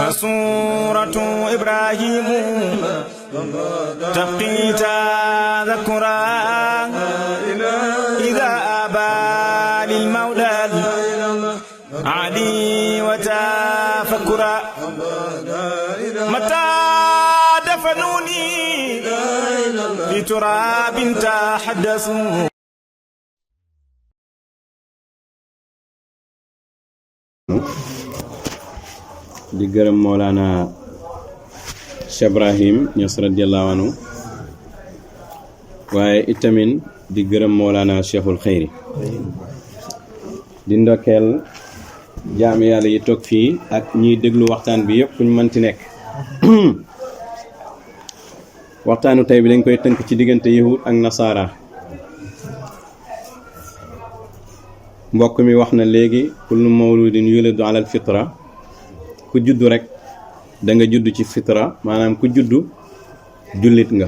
فسورة إبراهيم تبقي تذكرا إذا أبى للمولى علي وتفكرا متى دفنوني في تراب تحدثوا di gërëm Mawlana Cheikh Ibrahim Niass radiyallahu anhu waaye itamit di gërëm Mawlana Cheikhul Khayri di ndokkeel jaam yàlla yi toog fii ak ñiy déglu waxtaan bi yëpp fu ñu mënti nekk waxtaanu tey bi dañ koy tënk ci diggante yahud ak nasaara mbokk mi wax na léegi kullu mawludin yuladu ala al fitra ku juddu rek da nga judd ci fitra maanaam ku juddu jullit nga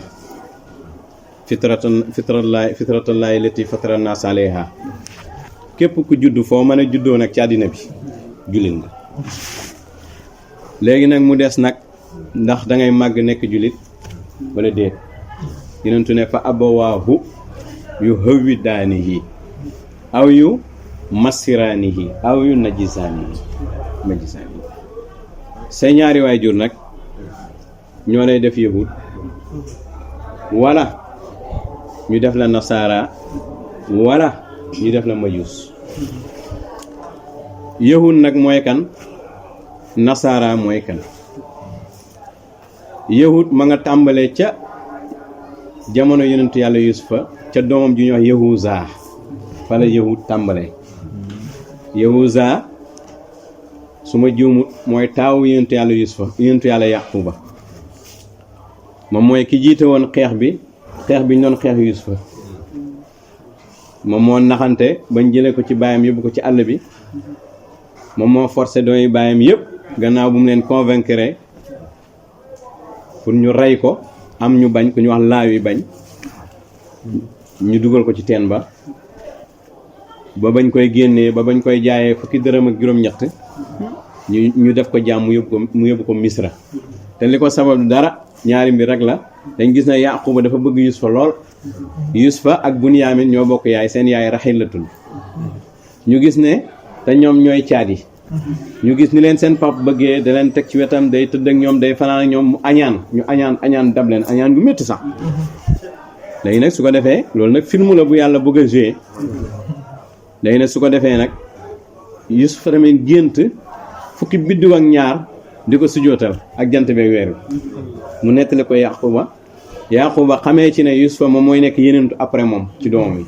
fitratullahi lati fatara nas alayha képp ku juddu foo mën a juddoo nag ci àddina bi jullit nga léegi nag mu des nag ndax da ngay màgg nekk jullit wala déet yonentu ne fa abawaahu yu hawwidaanihi aw yu masiraanihi aw yu najisaanihi say ñaari waajur nag ñoo lay def yahud wala ñu def la nasaara wala ñu def la majus yahud nag mooy kan nasaara mooy kan yahud ma nga tàmbalee ca jamono yonentu yàlla yusufa ca doomam ju ñuy wax yahuza fa la yahud tàmbalee yahuza su ma juumut mooy taawu yonentu yàlla yusufa yonentu yàlla yaquba moom mooy ki jiite woon xeex bi ñu doon xeex yusufa moom moo naxante bañ jëlee ko ci baayam yóbbu ko ci àll bi moom moo forcé dooy baayam yëpp gannaaw bu mu leen convaincre pour ñu rey ko am ñu bañ ku ñu wax laaw yi bañ ñu dugal ko ci teen ba bañ koy génnee ba bañ koy jaayee fukki dërëm ak juróom-ñett ñu def ko jaam mu yóbbu ko misra te li ko sabab dara ñaari mbir rek la dañ gis na yaquba dafa bëgg yusufa lool yusufa ak bunyaamin ñoo bokk yaay seen yaay raxil la tudd ñu gis ne te ñoom ñooy caat yi ñu gis ni leen seen pap bëggee da leen teg ci wetam day tëdd ak ñoom day fanaan ak ñoom mu añaan dab leen añaan gu métti sax léegi nag su ko defee loolu nag film la bu yàlla bëgg a jouer léegi nag su ko defee nag Yusufa tamit gént fukki biddiw ak ñaar di ko sujootal ak jant beeg weer bi mu nettali ko Yaquba xamee ci ne Yusufa moom mooy nekk yenentu après moom ci doomam yi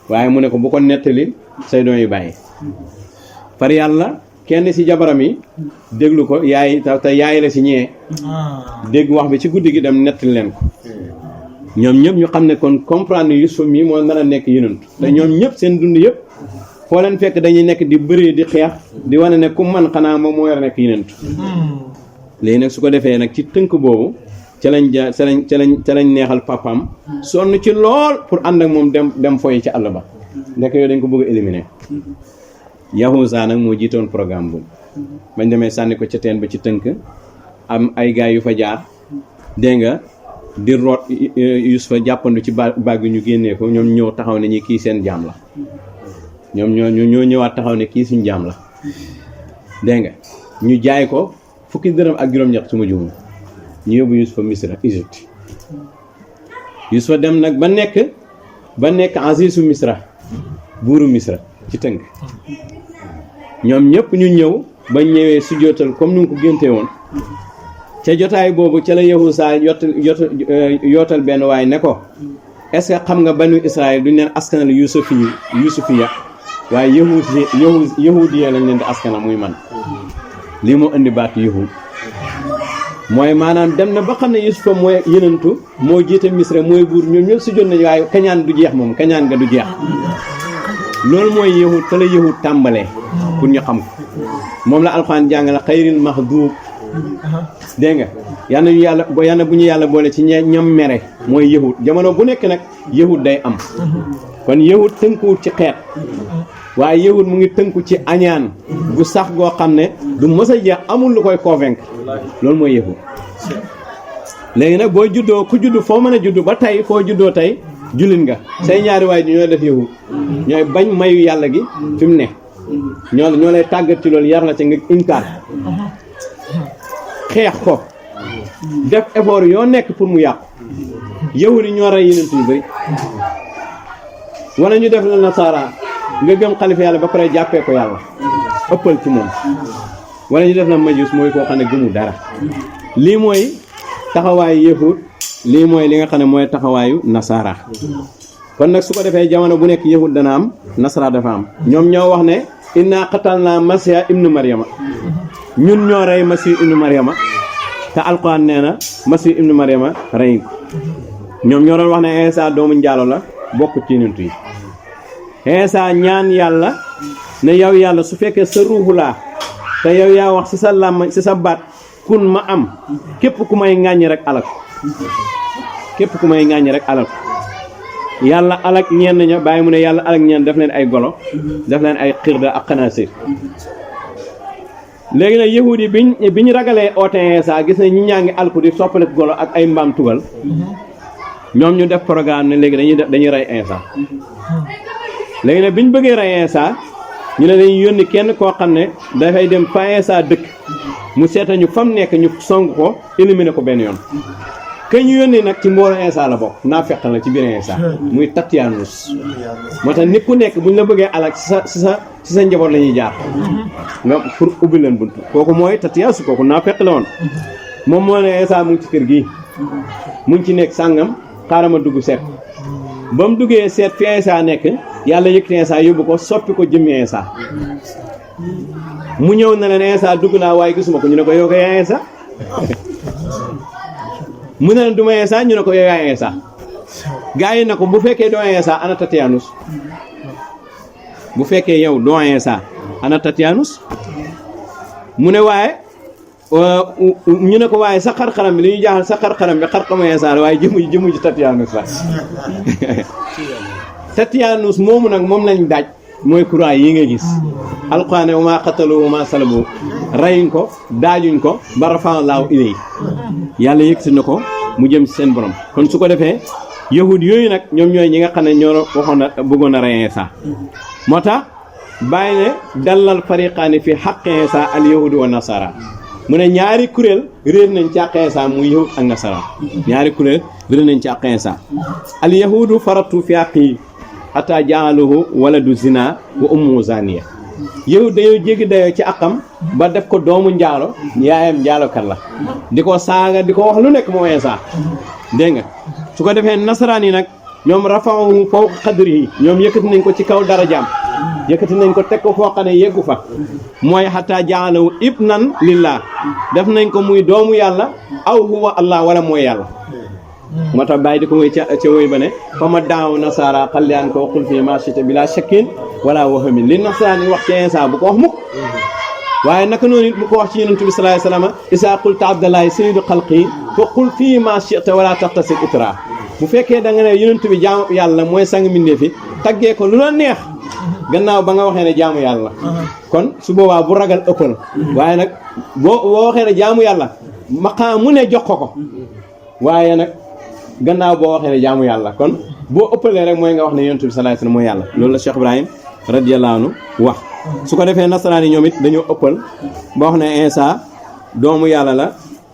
waaye mu ne ko bu ko nettali say doom yi bàyyi par yàlla kenn ci jabaram yi déglu ko yaay te yaay la ci ñee dégg wax bi ci guddi gi dem nettali leen ko ñoom ñëpp ñu xam ne kon comprendre Yusufa mii moo nar a nekk yenentu te ñoom ñëpp seen dund yëpp foo leen fekk dañuy nekk di bëri di xeex di wane ne ku man xanaa moom moo war a nekk yenentu léegi nag su ko defee nag ci tënk boobu ca lañ neexal papaam sonn ci lool pour ànd ak moom dem foy ci àll ba ndek yooyu dañ ko bëgg a éliminer Yahuza nag moo jiitoon programme boobu bañ demee sànni ko ca teen ba ci tënk am ay gaay yu fa jaar dégg nga di root Yusufa jàppandu ci baag bi ñu génnee ko ñoom ñëw taxaw ne ñi kii seen jaam la ñoom ñoo ñëwaat taxaw ne kii suñ jaam la dégg nga ñu jaay ko fukki dërëm ak juróom-ñett su ma juumul ñu yóbbu Yusufa Misra Égypte Yusufa dem nag ba nekk azizu Misra buuru Misra ci tënk ñoom ñëpp ñu ñëw ba ñëwee sujjóotal comme ni nga ko géntee woon ca jotaay boobu ca la Yahuza yootal benn waay ne ko est-ce que xam nga banu Israël duñ leen askanal yusufiya waaye yahudiya lañ leen di askana muy man lii moo indi baatu yahud mooy maanaam dem na ba xam ne Yusufa mooy yenentu moo jiite Misra mooy buur ñoom ñëpp si jot nañu waaye kañaan du jeex moom kañaan nga du jeex loolu mooy yahud te la yahud tàmbalee pour ñu xam ko moom la alxuraan jàngale xayril maxduub dégg nga yàlla bu ñu yàlla boole ci ñam mere mooy yahud jamono bu nekk nag yahud day am kon yahud tënkuwut ci xeet waaye yahud mu ngi tënku ci añaan gu sax goo xam ne du mës a jeex amul lu koy convaincre loolu mooy yahud léegi nag boo juddoo ku juddu foo mën a juddu ba tey foo juddoo tey jullit nga say ñaari waay di ñooy def yahud ñooy bañ mayu yàlla gi fi mu ne ñoo lay tàggat ci loolu yar la ca nga inkaar xeex ko def effort yoo nekk pour mu yàqu yahud yi ñoo rey yeneen yu bari wala ñu def la nasaara nga gëm xalifa yàlla ba pare jàppee ko yàlla ëppal ci moom wala ñu def la majus mooy koo xam ne gëmul dara lii mooy taxawaayu yahud lii mooy li nga xam ne mooy taxawaayu nasaara kon nag su ko defee jamono bu nekk yahud dana am nasara dafa am ñoom ñoo wax ne inna qatalna masiha ibnu maryama ñun ñoo rey masih ibnu maryama te alquran nee na masih ibnu maryama rey ko ñoom ñoo doon wax ne Isa doomu njaalo la bokk ci nit yi Isa ñaan yàlla ne yow yàlla su fekkee sa ruuxu laa te yow yaa wax ci sa làmmañ ci sa baat kun ma am képp ku may ŋàññi rek alak képp ku may ŋàññi rek alak yàlla alak ñenn ña bàyyi mu ne yàlla alak ñenn def leen ay golo def leen ay xirda ak xanaasir léegi nag yahudi yi bi ñu ragalee oote Isa gis ne ñi ñaa ngi alku di soppale golo ak ay mbaam tugal ñoom ñu def programme ne léegi dañuy rey Isa léegi nag bi ñu bëggee rey Isa ñu ne dañuy yónni kenn koo xam ne dafay dem fa Isa dëkk mu seeta ñu fam nekk ñu song ko éliminer ko benn yoon ka ñu yónni nag ci mbooloo Isa la bokk naa fekk la ci biir Isa muy Tatianus moo tax nit ku nekk bu ñu la bëggee alak ci sa njaboot la ñuy jaar nga pour ubbi leen bunt kooku mooy Tatianus kooku naa fekk la woon moom moo ne Isa mu ngi ci kër gi mu ngi ci nekk sàngam xaaral ma dugg seet ba mu duggee seet fi Isa nekk yàlla yëkkati Isa yóbbu ko soppi ko jëmmi Isa mu ñëw na leen Isa dugg naa waaye gisuma ko ñu ne ko yow ko yaa Isa mu ne leen du ma Isa ñu ne ko yow yaa Isa gaa yi na ko bu fekkee doo Isa ana Tatianus bu fekkee yow doo Isa ana Tatianus mu ne waaye ñu ne ko waaye sa xar-xaram bi li ñu jaaxal sa xar-xaram bi xar-xamu Isa la waaye jëmu ji Tatianus la Tatianus moomu nag moom lañ daaj mooy croix yi nga gis alquran wa ma qatalu wa ma salabu rayuñ ko daajuñ ko ba rafa laahu ilay yàlla yëkkati na ko mu jëm ci seen borom kon su ko defee yahud yooyu nag ñoom ñooy ñi nga xam ne ñoo waxoon na bëggoon a rey Isa moo tax bàyyi ne dalal fariqaani fi xaqi Isa al yahudu wa nasara mu ne ñaari kuréel réer nañ ci àq Isa muy yahud ak nasara ñaari kuréel réer nañ ci àq Isa al yahudu faratu fi àqi hatta jaaluhu waladu zina wa ummu zaniya yow dañoo jéggi dayoo ci akam ba def ko doomu njaalo yaayam njaalokat la di ko saaga di ko wax lu nekk moom Isa dégg nga su ko defee nasaraan yi nag ñoom rafa'u fawqa qadrihi ñoom yëkkati nañ ko ci kaw darajaam yëkkati nañ ko teg ko foo xam ne yeggu fa mooy hatta jaaluhu ibnan lillah def nañ ko muy doomu yàlla aw huwa allah wala mooy yàlla moo tax bàyyi di ko woy ca woy ba ne fa ma daaw nasara xalliyaan ko xul fii marchité bi la shakkin wala wahamin li nasaraan yi wax ci Isa bu ko wax mukk waaye naka noonu it bu ko wax ci yonent bi sallallahu alayhi wasallam isa qulta abdallahi sayyidu xalqi fa qul fii ma shi'ta wala taqtasid itra bu fekkee da nga ne yonent bi jaamu yàlla mooy sang mbindeef fi taggee ko lu la neex gannaaw ba nga waxee ne jaamu yàlla kon su boobaa bu ragal ëppal waaye nag boo waxee ne jaamu yàlla maqaam mu ne jox ko waaye nag gannaaw boo waxee ne jaamu yàlla kon boo ëppalee rek mooy nga wax ne yonent bi sallallahu alayhi wasallam mooy yàlla loolu la Cheikh Ibrahim radiyallahu anhu wax su ko defee nasaraan yi ñoom it dañoo ëppal ba wax ne Isa doomu yàlla la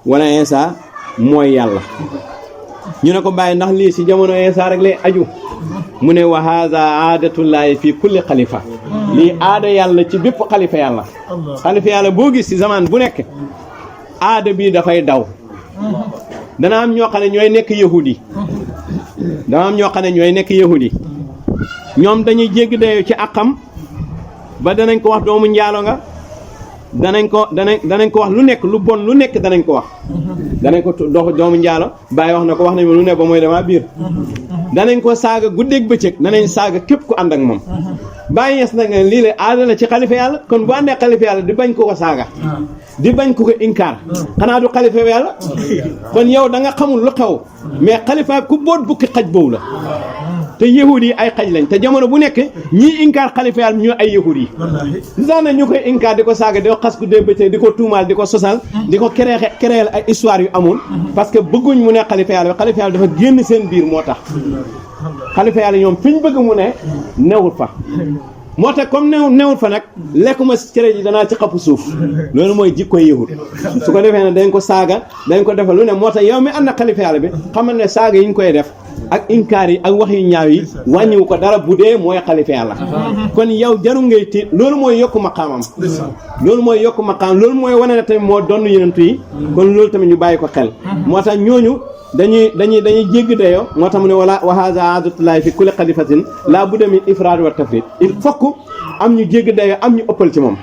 wala Isa mooy yàlla ñu ne ko bàyyi ndax lii ci jamono Isa rek lay aju mu ne wa hadha aadatullahi fi kulli xalifa lii aada yàlla ci bépp xalifa yàlla xalifa yàlla boo gis ci zaman bu nekk aada bii dafay daw dana am ñoo xam ne ñooy nekk yahudi dana am ñoo xam ne ñooy nekk yahudi ñoom dañuy jéggi dayoo ci akam ba danañ ko wax doomu njaalo nga danañ ko wax lu nekk lu bon lu nekk danañ ko wax danañ ko dox doomu njaalo bàyyi wax na ko wax nañ ma lu ne ba mooy dama biir danañ ko saaga guddeeg bëccëg danañ saaga képp ku ànd ak moom bàyyi ñes nag lii la aada la ci xalifa yàlla kon bu àndee xalifa yàlla di bañ ko saaga di bañ ko inkaar xanaa du xalifa yàlla kon yow da nga xamul lu xew mais xalifa ku boot bukki xaj boobu la te yahud yi ay xaj lañ te jamono bu nekk ñii inkaar xalifa yàlla ñoo ay yahud yi li tax na ñu koy inkaar di ko saaga di ko xas ku dee bëccëg di ko tuumaal di ko sosal di ko créer ay histoire yu amul parce que bëgguñ mu ne xalifa yàlla dafa génn seen biir moo tax xalifa yàlla ñoom fi ñu bëgg mu ne newul fa moo tax comme newul fa nag lekkuma cere ji danaa ci xapp suuf loolu mooy jikkoy yahud su ko defee ne dañ ko saaga dañ ko defal lu ne moo tax yow mi ànd na xalifa yàlla bi xamal ne saaga yi ñu koy def ak inkaar yi ak wax yu ñaaw yi wàññiwu ko dara bu dee mooy xalifa yàlla kon yow jaru ngay tiit loolu mooy yokku maqaamam loolu mooy yokku maqaam loolu mooy wane ne tamit moo donn yenentu yi kon loolu tamit ñu bàyyi ko xel moo tax ñooñu dañuy jégg dayoo moo tax mu ne wala wa hadha aadatullahi fi kulli xalifatin la budda min ifraad wa tafrid il faut am ñu jégg dayoo am ñu ëppal ci moom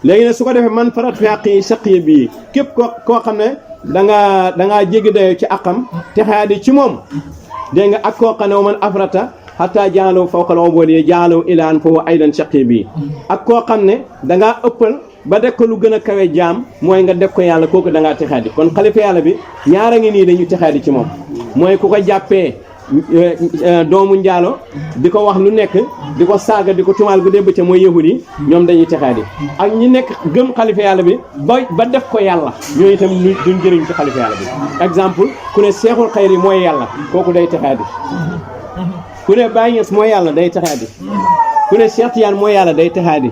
léegi nag su ko defee man farat fi àqi saqiya bii képp koo xam ne dangaa jégg dayoo ci àqam te xaadi ci moom dégg nga ak koo xam ne man afrata hatta jaalaw fawqal ubudiyya jaalaw ilaan fa huwa aydan saqiya bii ak koo xam ne dangaa ëppal ba def ko lu gën a kawe jaam mooy nga def ko yàlla kooku da ngaa texaadi kon xalifa yàlla bi ñaara ngi nii dañu texaadi ci moom mooy ku ko jàppee doomu njaalo di ko wax lu nekk di ko saaga di ko tumaal gu dee bëccëg mooy yahud yi ñoom dañuy texaadi ak ñi nekk gëm xalifa yàlla bi ba def ko yàlla ñooñu itam duñ jëriñ ci xalifa yàlla bi exemple ku ne seexul xayri mooy yàlla kooku day texaadi ku ne Baay Ñas mooy yàlla day texaadi ku ne Cheikh Tidiane mooy yàlla day texaadi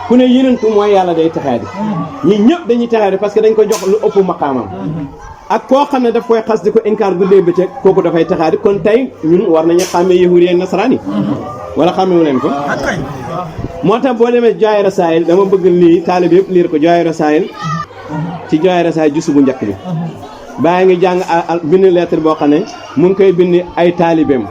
ku ne yenentu mooy yàlla day texaadi ñi ñëpp dañuy texaadi parce que dañ ko jox lu ëpp maqaamam ak koo xam ne daf koy xas di ko inkaar guddee bëccëg kooku dafay texaadi kon tey ñun war nañu xàmmee yahuud yi ak nasaraan yi wala xàmmewu leen ko moo tax boo demee Jawaahir Rasaa'il dama bëgg lii taalib yëpp liir ko Jawaahir Rasaa'il ci Jawaahir Rasaa'il jusu bu njëkk bi bàyyi ngi jàng bind lettre boo xam ne mu ngi koy bind ay taalibeem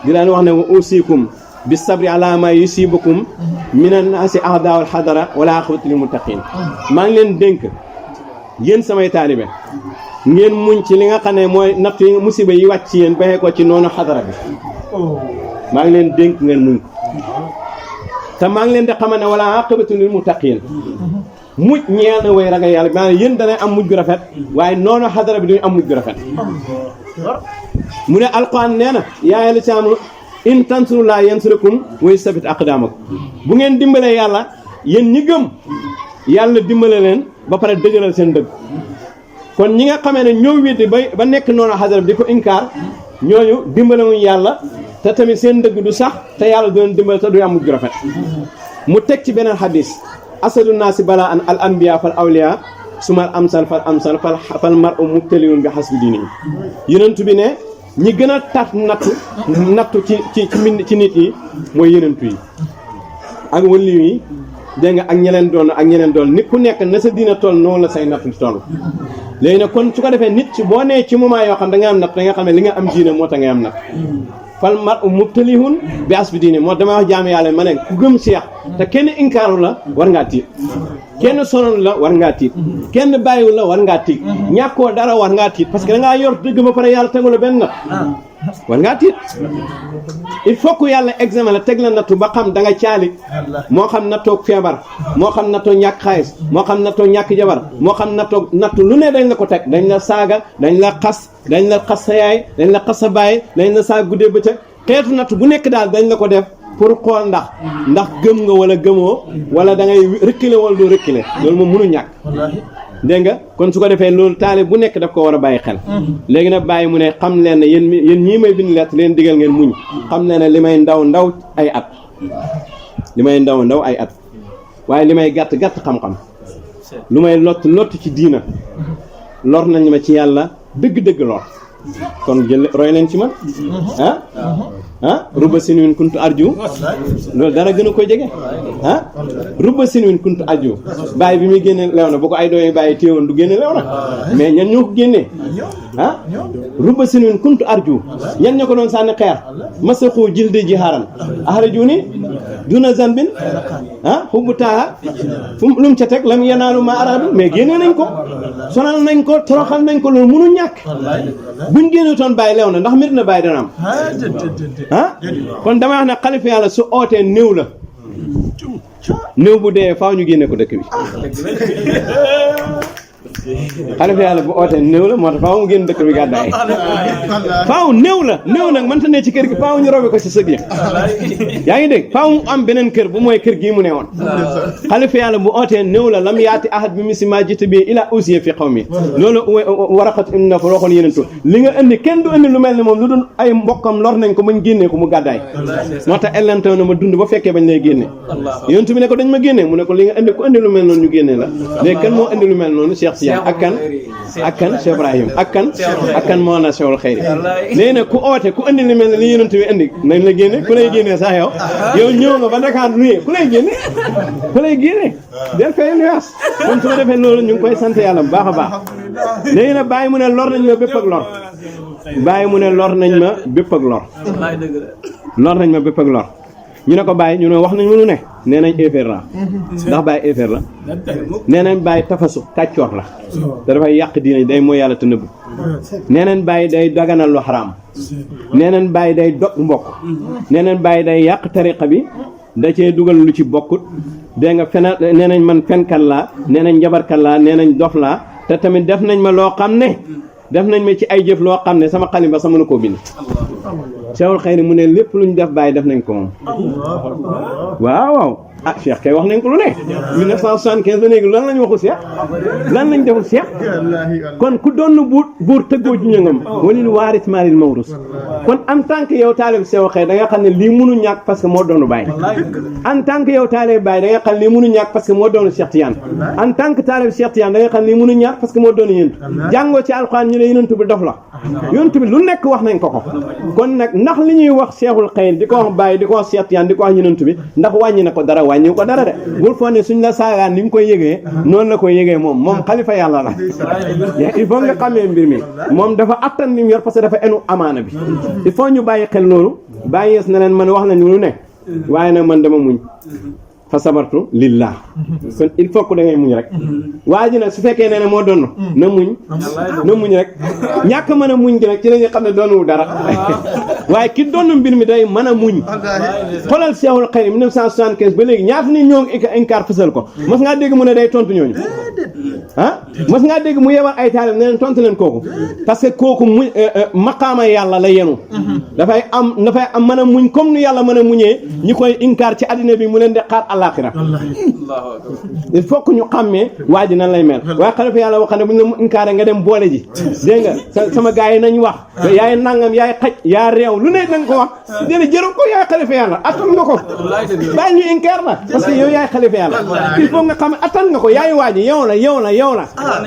di leen wax ne wa usikum bi sabri ala ma yusibukum minan naasi ahdaawal xadara wala axwatu lil muttaqin maa ngi leen dénk yéen samay taalibe ngeen muñ ci li nga xam ne mooy natt yi musiba yi wàcc ci yéen baxee ko ci noonu xadara bi maa ngi leen dénk ngeen muñ ko te maa ngi leen di xamal ne wala axwatu lil muttaqin muj ñeel na way ragal yàlla maanaam yéen danay am mujj gu rafet waaye noonu xadara bi duñu am mujj gu rafet mu ne alquran nee na yaa la saamu in tansurullaaha yansurkum wa yusabbit aqdaamakum bu ngeen dimbalee yàlla yéen ñi gëm yàlla dimbale leen ba pare dëgëral seen dëgg kon ñi nga xamee ne ñoo weddi ba nekk noonu xadara bi di ko inkaar ñooñu dimbale wuñ yàlla te tamit seen dëgg du sax te yàlla du leen dimbale te du am mujj rafet mu teg ci beneen xadis asadu naasi balaa an al anbiya fal awliya sumal amsal fal mar'u mubtaliun bi hasbi diini yonent bi ne ñi gën a tat nattu ci nit yi mooy yenentu yi ak waliyu yi dégg nga ak ñeneen doon nit ku nekk na sa diina toll noonu la say nattu di toll léegi nag kon su ko defee nit ci boo nee ci moment yoo xam da nga am natt da nga xam ne li nga am diine moo tax nga am natt fal mar'u mubtalihun bi hasbi diini moo damay wax jaam yàlla ma ne ku gëm Cheikh te kenn inkaaru la war ngaa tiit kenn sonal la war ngaa tiit kenn bàyyiwul la war ngaa tiit ñàkkoo dara war ngaa tiit parce que da ngaa yor dëgg ba pare yàlla tegu la benn natt war ngaa tiit il faut que yàlla examen la teg la nattu ba xam da nga caali moo xam nattoog feebar moo xam nattoog ñàkk xaalis moo xam nattoog ñàkk jabar moo xam nattu lu ne dañ la ko teg dañ la saaga dañ la xas sa yaay dañ la xas sa baay dañ la saaga guddee bëccëg xeetu nattu bu nekk daal dañ la ko def pour xool ndax gëm nga wala gëmoo wala da ngay reculer wala doo reculer loolu moom mënu ñàkk dégg nga kon su ko defee loolu taalib bu nekk daf ko war a bàyyi xel léegi nag bàyyi mu ne xam leen ne yéen ñii may bind lettre leen digal ngeen muñ xam leen ne li may ndaw ay at waaye li may gàtt xam-xam lu may lott ci diina lor nañ ma ci yàlla dëgg lor kon jël roy leen ci man rubba sinwin kuntu arju loolu dara gën a koy jege rubba sinwin kuntu arju bàyyi bi muy génne lew na bu ko ay doomi bàyyi téewoon du génne lew na mais ñan ñoo ko génnee rubba sinwin kuntu arju ñan ñoo ko doon sànni xeer masaxu jildi jihaaran ahrajuni duna zanbin hubbu taaha fu lu mu ca teg lam yanaalu ma araadu mais génne nañ ko sonal nañ ko toroxal nañ ko loolu mënu ñàkk buñ génne toon bàyyi lew na ndax mbir na bàyyi dana am kon dama wax ne xalifa yàlla su ootee néew la néew bu dee faaw ñu génne ko dëkk bi xalifa yàlla bu ootee néew la moo tax faaw mu génn dëkk bi gàddaay faaw néew nag mënta ne ci kër gi faaw ñu robe ko ci sëg yi yaa ngi dégg faaw mu am beneen kër bu mooy kër gii mu ne woon xalifa yàlla bu ootee néew la lam yaati ahad bi misima jita bi ila usiye fi xaw mi loolu Waraqat ibn Nawfal waxoon yenentu li nga indi kenn du indi lu mel ni moom lu dul ay mbokkam lor nañ ko bañ génnee ko mu gàddaay moo tax ellantew na ma dund ba fekkee bañ lay génne yonent bi ne ko dañ ma génnee mu ne ko li nga indi ku indi lu mel noonu ñu génnee la léegi kan moo indi lu mel noonu Cheikh Siyan ak kan Cheikh Ibrahim ak kan moo na Cheikhul Khayri léegi nag ku oote ku indi lu mel ne li yonent bi indi nañ la génne ku lay génnee sax yow ñëw nga ba Dakar nuyee ku lay génne del fay nuyaas kon su ma defee loolu ñu ngi koy sant yàlla bu baax a baax léegi nag bàyyi mu ne lor nañ ma bépp ak lor bàyyi mu ne lor nañ ma bépp ak lor nañ ma bépp ak lor ñu ne ko bàyyi ñu ne wax nañ mënu ne nee nañ éeféer la ndax bàyyi éeféer la nee nañ bàyyi tafasu kàccoor la da dafay yàq diine day mooy yàlla te nëbb nee nañ bàyyi day daganal lu xaraam nee nañ bàyyi day dog mbokk nee nañ bàyyi day yàq tariqa bi da cee dugal lu ci bokkut dégg nga fena nee nañ man fenkat laa nee nañ njabarkat laa nee nañ dof laa te tamit def nañ ma loo xam ne def nañ ma ci ay jëf loo xam ne sama xalimba sa mënu koo bind Cheikhul Khayri mu ne lépp lu ñu def bàyyi def nañ ko moom waaw ah Cheikh kay wax nañ ko lu ne 1975 ba léegi lan lañ waxu Cheikh lan lañ deful Cheikh kon ku doon buur tëggoo ji ñëngam walil waaris maalil mawrus kon en tant que yow taalib Cheikhul Khayri da nga xam ne lii mënu ñàkk parce que moo doonu Baye en tant que yow taalib Baye da nga xam ne lii mënu ñàkk parce que moo doonu Cheikh Tidiane en tant que taalib Cheikh Tidiane da nga xam ne lii mënu ñàkk parce que moo doonu yéntu jàngoo ci alxuraan ñu ne yonent bi dof la yonent bi lu nekk wax nañ ko kon nag ndax li ñuy wax Cheikhul Khayri di ko wax Baye di ko wax Cheikh Tidiane di ko wax yonent bi ndax wàññi na ko dara wàññi ko dara de bul foog ne suñ la saagaan ni nga koy yëgee noonu la koy yëgee moom xalifa yàlla la il faut nga xamee mbir mi moom dafa attan ni mu yor parce que dafa enu amaana bi il faut ñu bàyyi xel loolu bàyyi yees na leen man wax nañu lu ne waaye nag man dama muñ fa sabartu lillah kon il faut que da ngay muñ rek waa ji nag su fekkee nee na moo doon na muñ rek ñàkk mën a muñ gi nag ci la ñuy xam ne doonul dara waaye ki doon mbir mi day mën a muñ xoolal Cheikhul Khayri 1975 ba léegi ñaata nit ñoo ngi inkaar fësal ko mos ngaa dégg mu ne day tontu ñooñu mos ngaa dégg mu yebal ay taalib ne leen tontu leen kooku parce que kooku mu maqaama yàlla la yenu dafay am mën a muñ comme nu yàlla mën a muñee ñi koy inkaar ci addina bi mu leen di xaar alaxira il faut que ñu xàmmee waa ji nan lay mel waaye xalifa yàlla wax ne bu ñu la inkaare nga dem boole ji dégg nga sama gars yi nañ wax yaay nangam yaay xaj yaa réew lu ne danga ko wax déedéet jëru ko yaay xalifa yàlla attan nga ko bàyyi ñu inkaar la parce que yow yaay xalifa yàlla il faut nga xam attan nga ko yaay waa ji yow la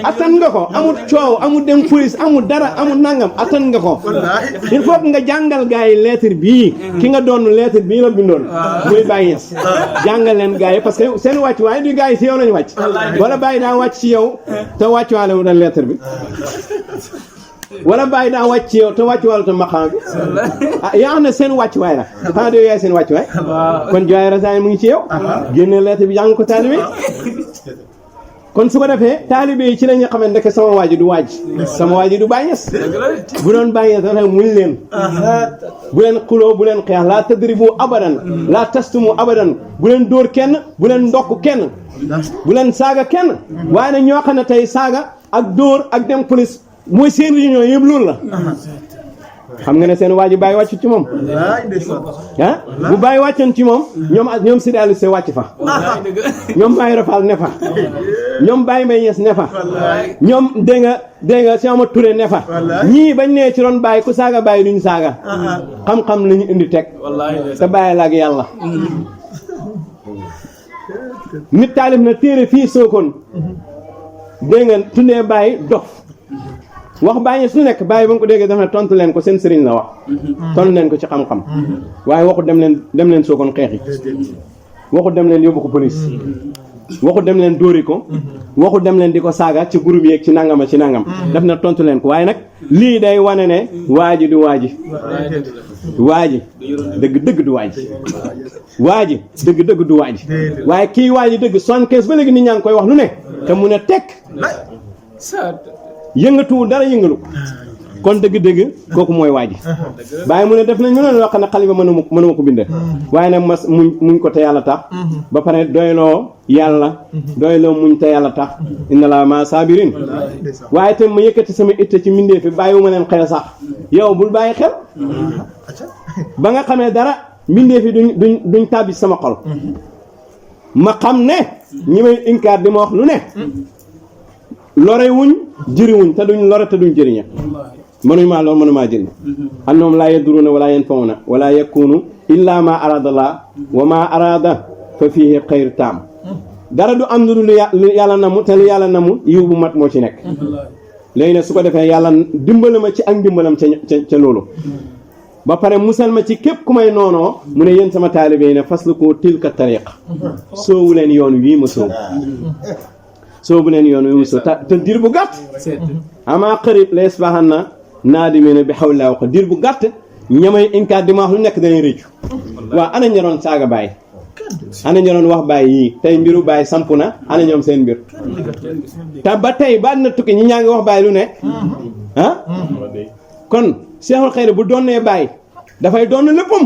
attan nga ko amul coow amul dem police amul dara amul nangam attan nga ko il faut que nga jàngal gars yi lettre bii ki nga doon lettre bii la bindoon muy bàyyi yes jàngal leen gars yi parce que seen wàcc waaye du gars yi si yow lañu wàcc wala bàyyi daa wàcc ci yow te wàcc waale wu dal lettre bi wala bàyyi daa wàcc ci yow te wàcc waale te maqaam bi yaa xam ne seen wàcc waay la xanaa de yaay seen wàcc waay kon jowaay rasaay mu ngi ci yow génne lettre bi jàng ko taalibe kon su ko defee taalibe yi ci la ñu xamante ne sama waaji du waaj sama waaji du bàyyees bu doon bàyyees dafa muñ leen bu leen xuloo bu leen xeex laa tadribu abadan laa tastumu abadan bu leen dóor kenn bu leen ndokk kenn bu leen saaga kenn waaye nag ñoo xam ne tey saaga ak dóor ak dem police mooy seen réunion yëpp loolu la xam nga ne seen waa ji bàyyi wàccu ci moom bu bàyyi wàccoon ci moom ñoom Sidi Aliou Cissé wàcc fa ñoom Baye Rafal ne fa ñoom Baye Mbaye Niass ne fa ñoom dégg nga Cheikh Amadou Touré ne fa ñii bañ nee ci ron bàyyi ku saaga bàyyi duñ saaga xam-xam la ñu indi teg te bàyyi la ak yàlla nit taalif na téere fii Sokone dégg nga tuddee bàyyi dof wax bàyyi su nekk bàyyi ba nga ko déggee daf ne tontu leen ko seen sëriñ la wax tontu leen ko ci xam-xam waaye waxu dem leen Sokone xeexi waxu dem leen yóbbu ko police waxu dem leen dóori ko waxu dem leen di ko saaga ci groupe yeeg ci nangama ci nangam daf na tontu leen ko waaye nag lii day wane ne waaji du waaji dëgg du waaji dëgg du waaji waaye kii waaji dëgg 75 ba léegi nit ñaa ngi koy wax lu ne te mu ne tekk yëngatuwul dara yëngalu ko kon dëgg-dëgg kooku mooy waa ji bàyyi mu ne def nañ mënoon loo xam ne xalima mënuma ko bind waaye nag mas muñ ko te yàlla tax ba pare doyloo yàlla doyloo muñ te yàlla tax inna laa ma sabirin waaye tam ma yëkkati sama itte ci mbindee fi bàyyiwuma leen xel sax yow bul bàyyi xel ba nga xamee dara mbindee fi duñ tàbbi sama xol ma xam ne ñi may inkaar di ma wax lu ne lore wuñ jëri wuñ te duñ lore te duñ jëriña mënuñ maa loolu mënu maa jëriñ annahum laa yaduruna wala yanfa'una wala yakunu illa ma arada Allah wa ma arada fa fihi xayr taam dara du am lu yàlla namu te lu yàlla namu yiw bu mat moo ci nekk léegi nag su ko defee yàlla dimbali ma ci ak dimbalam ca loolu ba pare musal ma ci képp ku may noonoo mu ne yéen sama taalibe yi ne fasluku tilka tariq soowu leen yoon wii ma soobu leen yoon wi ma soow te diir bu gàtt ama xarib la yasbahanna naadimina bi hawla wa diir bu gàtt ñamay inkaar di ma wax lu nekk dañuy rëccu waaw ana ña doon saaga Baay ana ña doon wax Baay yii tey mbiru Baay samp na ana ñoom seen mbir te ba tey ba na tukki ñi ñaa ngi wax Baay lu ne ah kon Seexul Xayri bu doonee Baay dafay doon léppam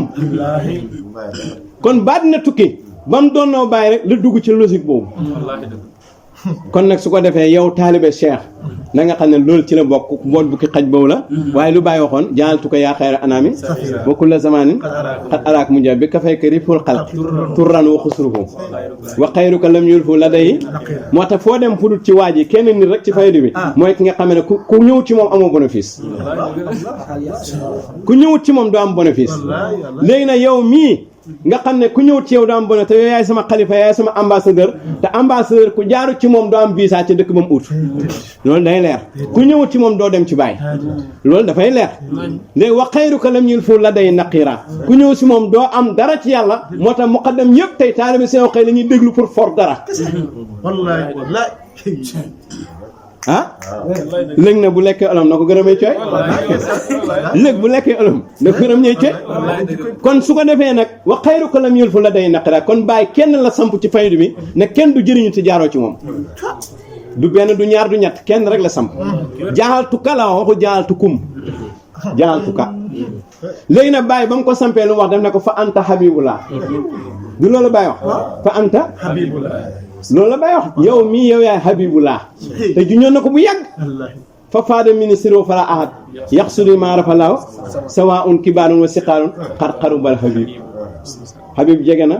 kon ba na tukki ba mu doonoo Baay rek la dugg ci logique boobu kon nag su ko defee yow taalibe Cheikh na nga xam ne loolu ci la bokk boot bu ki xaj boobu la waaye lu Baay waxoon jaaltu ko yaa xayra anaami wa kulla zamanin xat araak mu jab bi ka fay këri ful xalq turran wa xusruhu wa xayruka lam yulfu la day moo tax foo dem fudut ci waaj yi kenn nit rek ci faydu bi mooy ki nga xam ne ku ñëwut ci moom amoo bénéfice ku ñëwut ci moom doo am bénéfice léegi nag yow mii nga xam ne ku ñëwut ci yow doo am bénéfice te yow yaay sama xalifa yaay sama ambassadeur te ambassadeur ku jaaru ci moom doo am visa ci dëkk ba mu ut loolu day leer ku ñëwut ci moom doo dem ci Baay loolu dafay leer léegi wa xayruka lam yulfu la day naqira ku ñëw si moom doo am dara ci yàlla moo tax muqaddam yëpp tey taalibe Seexul Xayri la ñuy déglu pour for dara ah léegi nag bu lekkee olom na ko gërëmee cooy léegi bu lekkee olom na ko gërëmee cooy kon su ko defee nag wa xayruka lam yulfu la day naqira kon Baay kenn la samp ci faydu bi ne kenn du jëriñu ci jaaroo ci moom du benn du ñaar du ñett kenn rek la samp jaaxaltu ka la waxu jaaxaltu kum jaaxaltu ka léegi nag Baay ba mu ko sampee lu mu wax def ne ko fa anta habibullah du loolu Baay wax fa anta habibullah loolu la Baay wax yow mii yow yaay habibullah te juñoon na ko bu yàgg fa faada ministre o fala ahad yaxsudi ma rafa laaw sawaun kibaarun wa siqaarun xarxaru bal habib jege na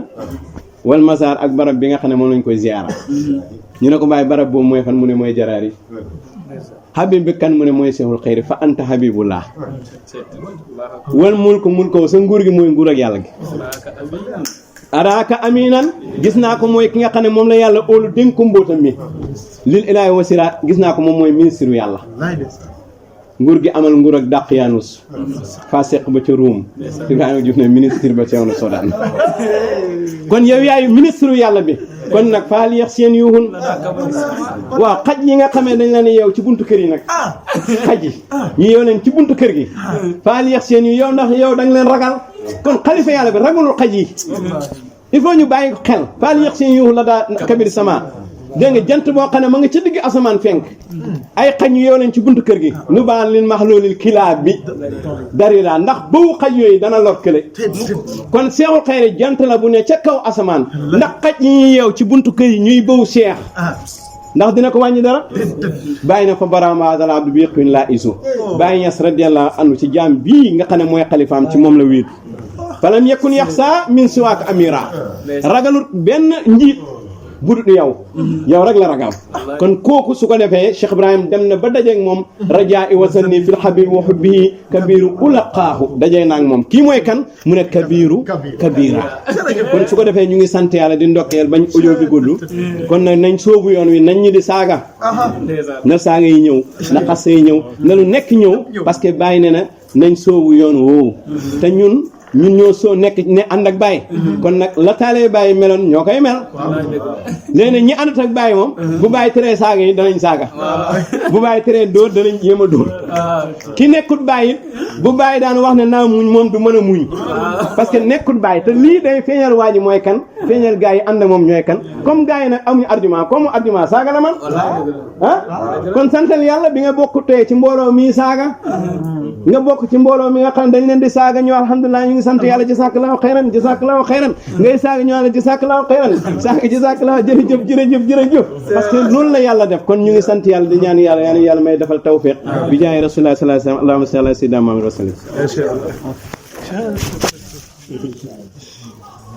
wal mazar ak barab bi nga xam ne moom lañ koy ziyaara ñu ne ko Baay barab boobu mooy fan mu ne mooy jaraar yi habib bi kan mu ne mooy Seexul Xayri fa anta habibullah wal mulko sa nguur gi mooy nguur ak yàlla gi araaka aminan gis naa ko mooy ki nga xam ne moom la yàlla óolu dénk ko mbóotam mi lil ilaahi wasira gis naa ko moom mooy ministre yu yàlla nguur gi amal nguur ak Daqyaanus Fasiq ba ca Ruum Ibrahima Diouf ne ministre ba teew na Sodaan kon yow yaay ministre yu yàlla bi kon nag faal yeex seen yuuxun waaw xaj yi nga xamee dañ la ne yow ci buntu kër yi nag xaj yi ñu yow leen ci buntu kër gi faal yeex seen yu yow ndax yow da nga leen ragal kon xalifa yàlla bi ragalul xaj yi il faut ñu bàyyi xel faal yeex seen yuuxun la daa kabir sama dégg nga jant boo xam ne ma nga ca digg asamaan fenk ay xaj ñu yow leen ci buntu kër gi nu baan lin max loolil kilaab bi darira ndax bëwu xaj yooyu dana lor kële kon Seexul Xayri jant la bu ne ca kaw asamaan ndax xaj yi ñuy yeew ci buntu kër yi ñuy bëwu seex ndax dina ko wàññi dara bàyyi na fa baramdala abdu bi yëqin laa isu bàyyi ñas radiyallahu anhu ci jaam bii nga xam ne mooy xalifaam ci moom la wéetu falam yakun yaxsa min siwaak amira ragalut benn njiit budut yow rek la ragal kon kooku su ko defee Cheikh Ibrahim dem na ba dajeeg moom rajaa i wasanni fil habib wa hubbihi kabiru ulaqaahu dajee naag moom kii mooy kan mu ne kabiru kabira kon su ko defee ñu ngi sant yàlla di ndokkeel bañ audio bi gudd kon nag nañ soobu yoon wi nañ ñi di saaga na saaga yi ñëw na xas yi ñëw na lu nekk ñëw parce que bàyyi ne na nañ soobu yoon woowu te ñun ñun ñoo soo nekk ne ànd ak Baye kon nag la taalee Baye meloon ñoo koy mel léegi ñi àndut ak Baye moom bu Baye teree saaga yi danañ saaga bu Baye teree dóor danañ jéem a dóor ki nekkut Baye bu Baye daan wax ne naa muñ moom du mën a muñ parce que nekkut Baye te lii day feeñal waa ji mooy kan feeñal gaa yi ànd ak moom ñooy kan comme gaa yi nag amuñu argument comme argument saaga la man kon santal yàlla bi nga bokk tey ci mbooloo mii saaga nga bokk ci mbooloo mi nga xam dañ leen di saaga ñu alhamdulilah ñu ngi sant yàlla jazakallahu xayran jazakallahu xayran ngay saaga ñu la jazakallahu xayran saaga jazakallahu jërëjëf parce que loolu la yàlla def kon ñu ngi sant yàlla di ñaan yàlla may defal tawfiq bi jaay rasulullah sallallahu alayhi wa sallam allahumma salli ala sayyidina muhammad wa sallim